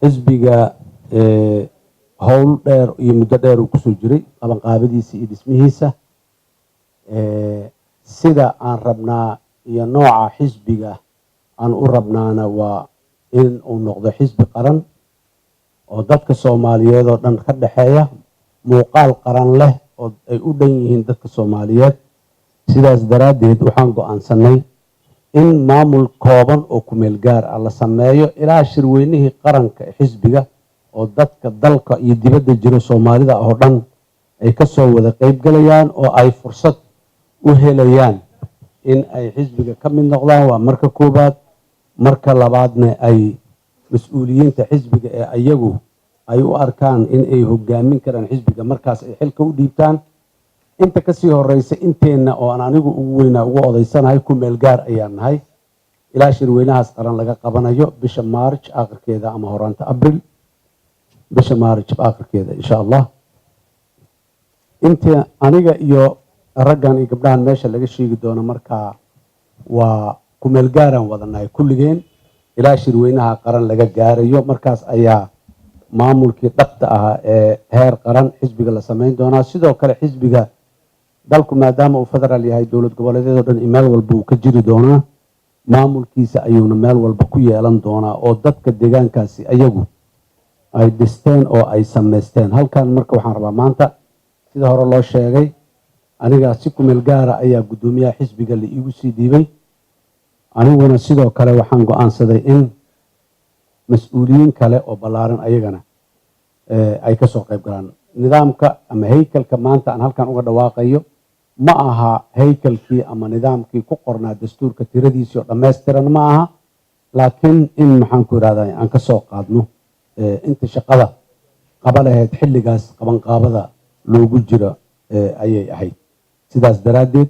Xisbiga howl dheer iyo muddo dheer uu kusoo jiray qabanqaabadiisa iyo dhismihiisa. Sida aan rabnaa iyo nooca xisbiga aan u rabnaana waa in uu noqdo xisbi qaran oo dadka Soomaaliyeed oo dhan ka dhexeeya, muuqaal qaran leh oo ay u dhan yihiin dadka Soomaaliyeed. Sidaas daraaddeed waxaan go-aansanay in maamul kooban oo kumeel gaar ah la sameeyo ilaa shirweynihii qaranka ee xisbiga, oo dadka dalka iyo dibadda jiro Soomaalida oo dhan ay ka soo wada qeyb galayaan oo ay fursad u helayaan in ay xisbiga ka mid noqdaan. Waa marka koowaad. Marka labaadna, ay mas-uuliyiinta xisbiga ee ayagu ay u arkaan in ay hogaamin karaan xisbiga markaas ay xilka u dhiibtaan. Inta kasii horeysa, inteenna oo aan anigu ugu weynaa ugu odaysanahay, ku meel gaar ayaan nahay ilaa shirweynahaas qaran laga qabanayo bisha March aakhirkeeda ama horaanta Abril, bisha March aakhirkeeda, insha Allah. Inta aniga iyo raggan iyo gabdhahan meesha laga sheegi doono markaa waa kumeel gaaraan wadanahay kulligeen ilaa shirweynaha qaran laga gaarayo. Markaas ayaa maamulkii dhabta ahaa ee heer qaran xisbiga la samayn doonaa. Sidoo kale xisbiga dalku, maadaama uu federaal yahay, dowlad goboleedyado dhan iyo meel walba uu ka jiri doonaa, maamulkiisa ayuuna meel walba ku yeelan doonaa oo dadka deegaankaasi ayagu ay dhisteen oo ay samaysteen. Halkan marka waxaan rabaa maanta, sida hore loo sheegay, aniga si kumeel gaara ayaa guddoomiyaha xisbiga la iigu sii dhiibay. Aniguna sidoo kale waxaan go-aansaday in mas-uuliyiin kale oo ballaaran ayagana ay ka soo qayb galaan. Nidaamka ama haykalka maanta aan halkan uga dhawaaqayo ma aha haykalkii ama nidaamkii ku qornaa dastuurka tiradiisii oo dhammaystiran ma aha, laakiin in, maxaan ku idhahdaa, aan ka soo qaadno inta shaqada qaba lahayd xilligaas qabanqaabada loogu jiro ayay ahayd. Sidaas daraaddeed,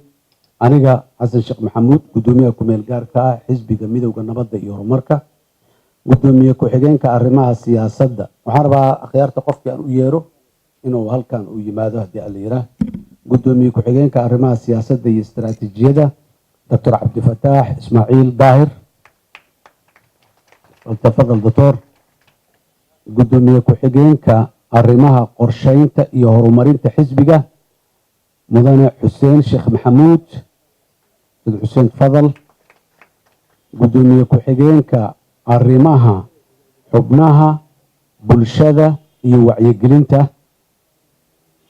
aniga Xasan Sheekh Maxamuud, guddoomiyaha ku-meel gaarka ah Xisbiga Midowda Nabadda iyo Horumarka, guddoomiye ku-xigeenka arrimaha siyaasadda, waxaan rabaa akhyaarta qofkii aan u yeero inuu halkan uu yimaado haddii Alla yiraah. Guddoomiye ku-xigeenka arrimaha siyaasadda iyo istaraatiijiyadda, Doctor Cabdifataax Ismaaciil Daahir, tafadal doctor. Guddoomiye ku-xigeenka arrimaha qorsheynta iyo horumarinta xisbiga, mudane Xuseen Sheekh Maxamuud Said Xuseen Fadal. Guddoomiye ku-xigeenka arrimaha xubnaha bulshada iyo wacyigelinta,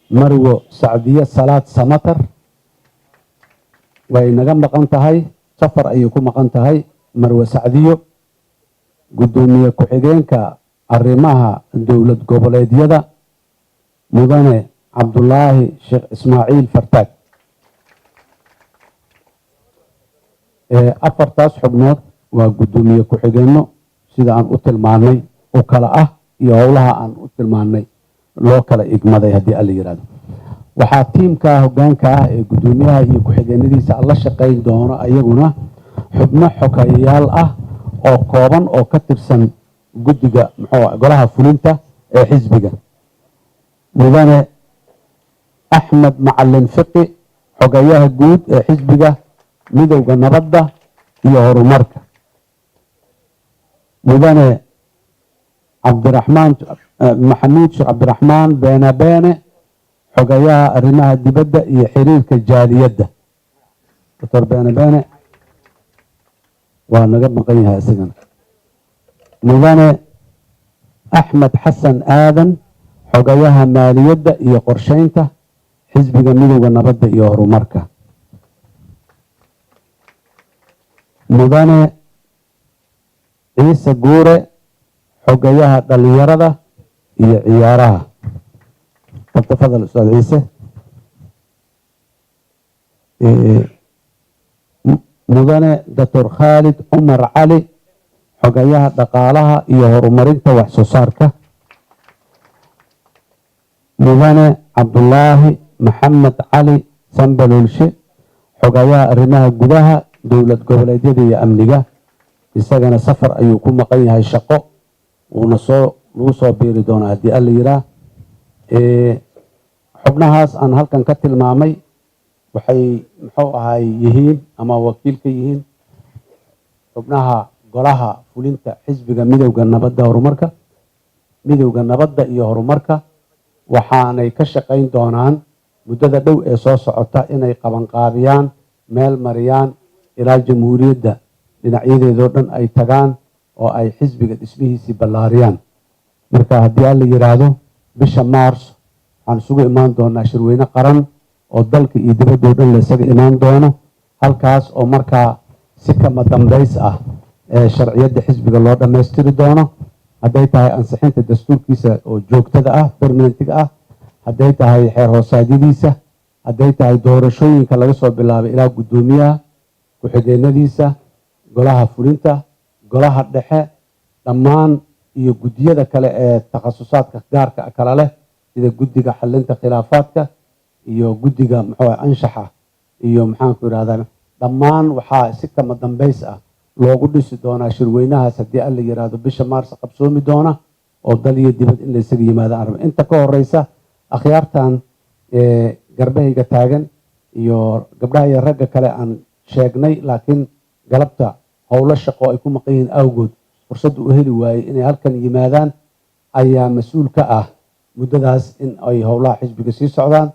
Marwo Sacdiye Salaad Samatar. Way naga maqan tahay, safar ayay ku maqan tahay Marwo Sacdiyo. Guddoomiye ku-xigeenka arrimaha dowlad goboleedyada, mudane Cabdulaahi Sheekh Ismaaciil Fartaag. Afartaas xubnood waa guddoomiye ku-xigeenno sida aan u tilmaanay u kala ah iyo howlaha aan u tilmaanay loo kala igmaday haddii Alla yihahdo. Waxaa tiimka hoggaanka ah ee guddoomiyaha iyo ku-xigeenadiisa la shaqayn doono ayaguna xubno xogeyayaal ah oo kooban oo ka tirsan guddiga, muxuu, golaha fulinta ee xisbiga: mudane Axmed Macalin Fiqi, xogayaha guud ee Xisbiga Midowda Nabadda iyo Horumarka; mudane Cabdiraxmaan Maxamuud Sheekh Cabdiraxmaan Beene Beene, xogayaha arrimaha dibadda iyo xiriirka jaaliyadda. Doctor Beene Beene waa naga maqan yahay isagana. Mudane Axmed Xasan Aadan, xogayaha maaliyadda iyo qorsheynta Xisbiga Midowda Nabadda iyo Horumarka; mudane Ciise Guure, xogayaha dhalinyarada iyo ciyaaraha. Tafadal, Ustaad Ciise. Mudane Doctor Khaalid Cumar Cali, xogayaha dhaqaalaha iyo horumarinta wax soo saarka; mudane Cabdulaahi Maxamed Cali Sambaloolshe, xogayaha arrimaha gudaha, dowlad goboleedyada iyo amniga. Isagana safar ayuu ku maqan yahay shaqo, wuuna soo lagu soo biiri doonaa haddii Alla yiraa. Xubnahaas aan halkan ka tilmaamay waxay, muxuu ahay, yihiin ama wakiil ka yihiin xubnaha golaha fulinta Xisbiga Midowda Nabadda Horumarka. Midowda Nabadda iyo Horumarka. Waxaanay ka shaqayn doonaan muddada dhow ee soo socota inay qabanqaabiyaan, meel mariyaan, ilaa jamhuuriyadda dhinacyadeedoo dhan ay tagaan oo ay xisbiga dhismihiisii ballaariyaan. Marka haddii Alla yidhaahdo, bisha Maars waxaan isugu imaan doonaa shirweyne qaran oo dalka iyo dibaddoo dhan la isaga imaan doono, halkaas oo markaa si kama dambays ah ee sharciyadda xisbiga loo dhammaystiri doono, hadday tahay ansixinta dastuurkiisa oo joogtada ah, permanentiga ah, hadday tahay xeer hoosaadyadiisa, hadday tahay doorashooyinka laga soo bilaabay ilaa guddoomiyaha, ku-xigeenadiisa, golaha fulinta, golaha dhexe dhammaan iyo guddiyada kale ee takhasusaadka gaarka kala leh, sida guddiga xalinta khilaafaadka iyo guddiga muxuu anshaxa iyo maxaanku yidhahdaa. Dhammaan waxaa si kama dambays ah loogu dhisi doonaa shirweynahaas, haddii Alla yidhaahdo, bisha Maars qabsoomi doona oo dal iyo dibad in la isaga yimaado aan rabno. Inta ka horeysa, akhyaartan garbahayga taagan iyo gabdhaha iyo ragga kale aan sheegnay, laakiin galabta howlo shaqo ay ku maqan yihiin awgood fursadda u heli waayey inay halkan yimaadaan, ayaa mas-uul ka ah muddadaas in ay howlaha xisbiga sii socdaan.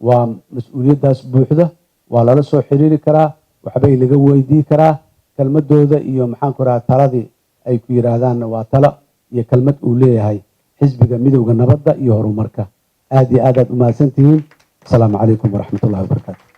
Waa mas-uuliyaddaas buuxda, waa lala soo xiriiri karaa, waxbay laga weydii karaa. Kelmadooda iyo maxaanku raha taladii ay ku yidhaahdaanna waa talo iyo kelmad uu leeyahay Xisbiga Midowda Nabadda iyo Horumarka. Aad iyo aad aad u mahadsantihiin. Asalaamu calaykum waraxmatullahi wabarakaatu.